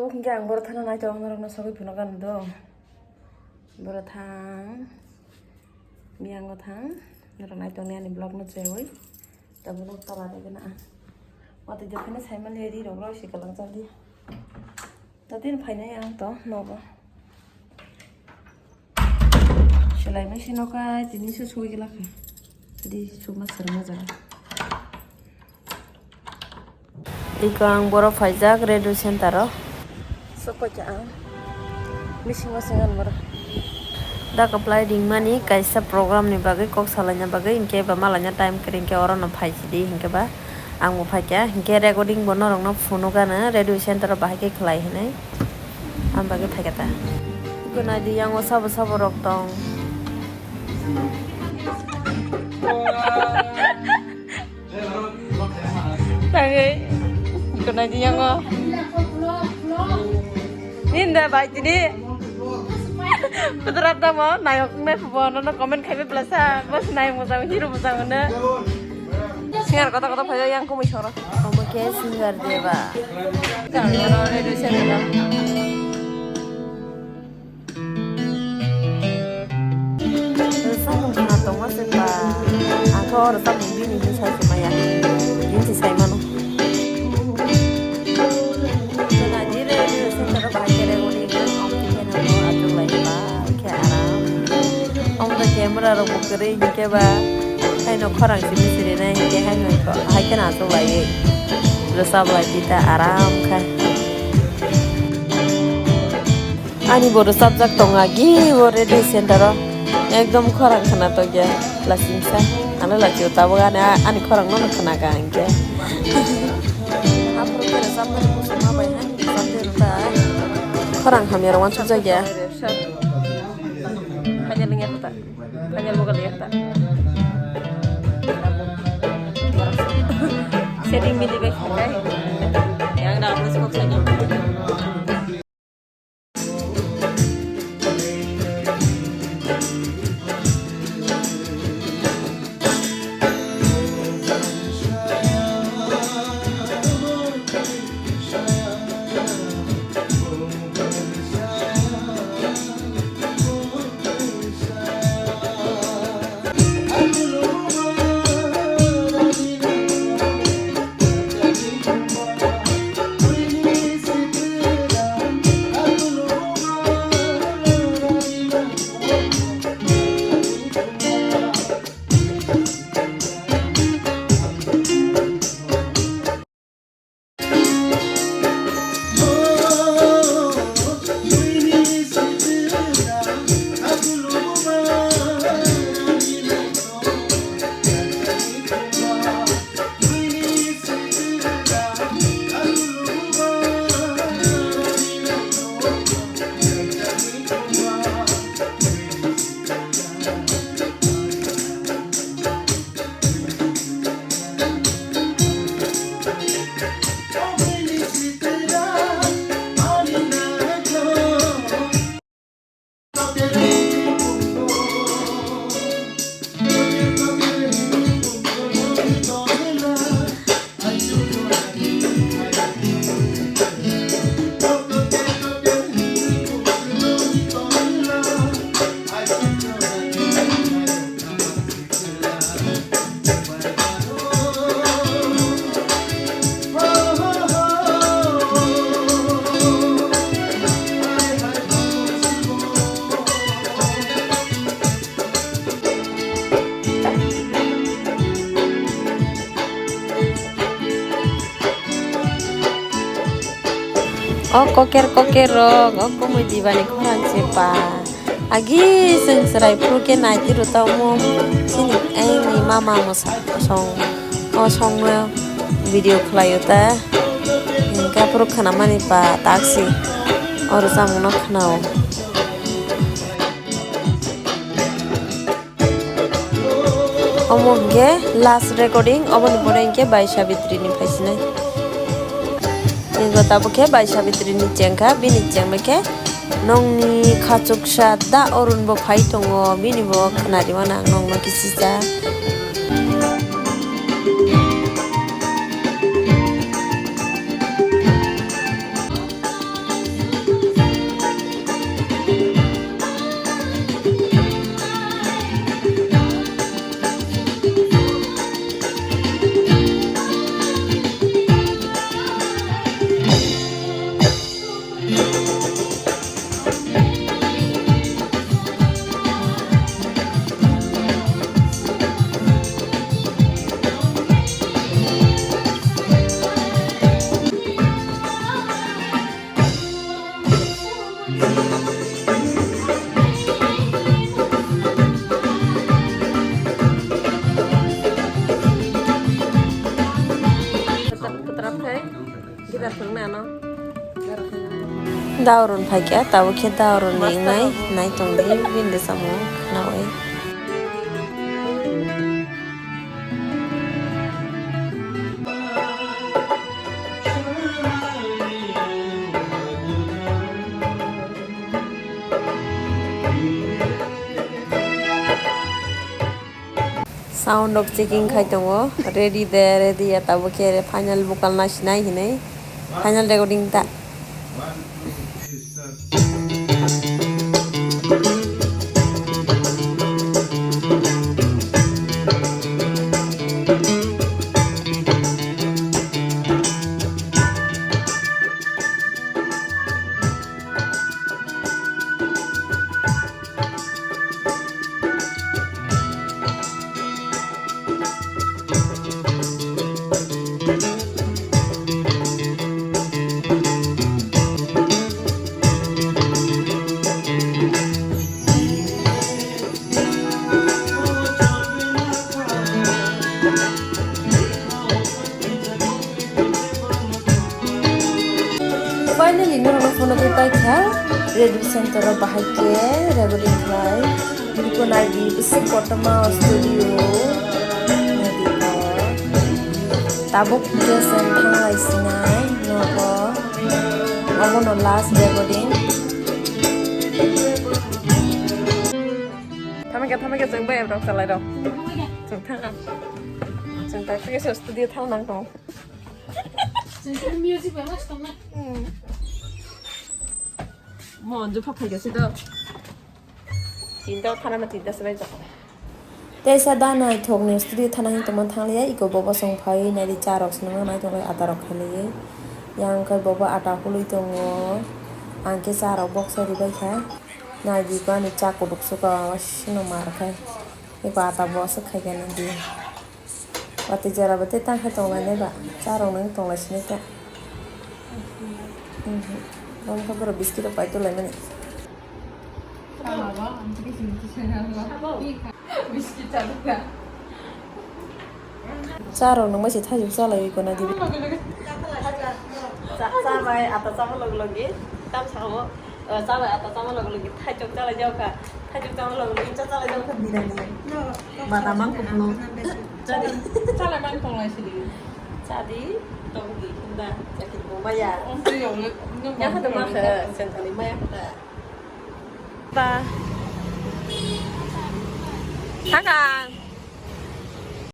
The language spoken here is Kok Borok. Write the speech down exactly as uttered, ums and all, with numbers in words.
Tok hingke ang boro thana nai tong norok no sogwi phunuk ano do. Boro thang. Miyango thang. Norok nai tong ani vlog no chewi. Tabuk no tala de gana. Wati de phene sai mali ri rok roi si kalang chali. Tatin phainai ang to nogo. Selai machine o kai tini se soi gela kha. Di suma serma jaga. Iko ang boro phaijak radio center o. Sokoi kha ang. Missing machine ang boro. Da kaplai ringmani kaisa program ni bagwi kok salaina bagwi hinkhe ba malaina time kwrwi hinkhe oro no phai sidi hinkhe ba. Ang bo phaikha, hinkhe recording bo norokno phunukgano radio center o bahai khe khlai hinwi. Ang bagwi phaikha ta. Gwnadi yango sabo sabo rok tong. Tangwi gwnadi yango. Ninda bai tini. Putrap tamo nayok nai phubo nono comment khaibe blasa. Bos nayok mojang hero mojang ne. Singer kota kota phayo yang kumui soro. Omo khe singer deba. Kang oro radio center o. Samung khna tongma se ba. Ang khe oro samung bini hinwi sai se maya. Bini se sai mano. Khna di re, re, center o bahai khe re, uri khe, om khe no, achuk lai ba, khe aram. Om da camera rok bo kwrwi hinkhe ba, haino khorang simi siri nai hinkhe haino hai khe no achuk lai. Rwchap lai di ta aram khe. Ani bo rwchapjak tong agi o radio center o. Ekdom khorang khna tokya lasingsa. Ano lachio tabuk ani, ani khorang no khna ka hinkhe. Aphuru khe rwchapmani muchungma bai hai rwchapde rwta. Khorang hamya rok uansukjakya. Kanya lingya kota. Kanya loga lingya kota. Setting mili bai khakai. Yang da aphuru soksa. O koker koker rok, o komoi dibani khorang se pa. Agi chwng chwrai phuru khe nai tiro ta omo chini aini mama mwsa song o song no video khlai o ta. Hinkhe aphuru khwnamani pa taksi oro chamung no khwnao. Omo hwnkhe last recording, oboni pore hwnkhe Bai Sabitri ni phaisinai. Ego tabuk khe Bai Sabitri ni chengkha, bini chengbai khe nongni khachuksa da Arun bo phai tongo, bini bo khwnari mano ang nongno kisisa. Daurun phaikha, tabuk khe daurun ni wngnai, nai tongdi, bini samung khnaui. Sound rok checking khai tongo, ready de, ready ya, tabuk khe final vocal naisinai hinwi final recording ta. Finally, norokno phone twi paikha, ready center o bahai khe recording khlai. Biko naidi, bisi kotorma studio. Naidi ko. Tabuk hwnkhe chwng thanglai sinai nogo. Obono last recording. Thamikhe, thamikhe, chwng bai rok chalai rok. Chwng thang. Chwng tak khe studio thang nang tong. Music bai mas tong na. Mo anju pha phai gasi do. Tinta thana ma tinta se bai jak. Teisa da naithokni studio thana hin tongma thangliya, iko bobo song phai naidi cha rok se nangna nai tonglai ata rok khailaiwi. Yang khe bobo ata hului tongo. Ang khe cha rok boksa ribai kha. Naidi ko ani cha kutuk suka sino mar khai. Iko ata bo aswk khai khe naidi. Watwi jora bo tei tang khe tonglainai ba, cha rok nang tonglai sinai ta. Mhm. Bang khe borok biscuit rok pai tonglaimani. Biscuit chalokha. Cha rok nang bai se thajak chalai kona dibi. Cha, cha bai ata chama log logi tam samo. O, chalai ata chama log logi thaichok chalai jaokha. Thaichok chama log logi cha chalai jaokha birani. Bata mang kuplung. Chadi. Chalai mang tonglai sidi. Chadi, tongdi, himba, chakiri bo maya. Om twi yong le, nung ya kha to ma kha, sentali maya kha. Ba. Thangkha.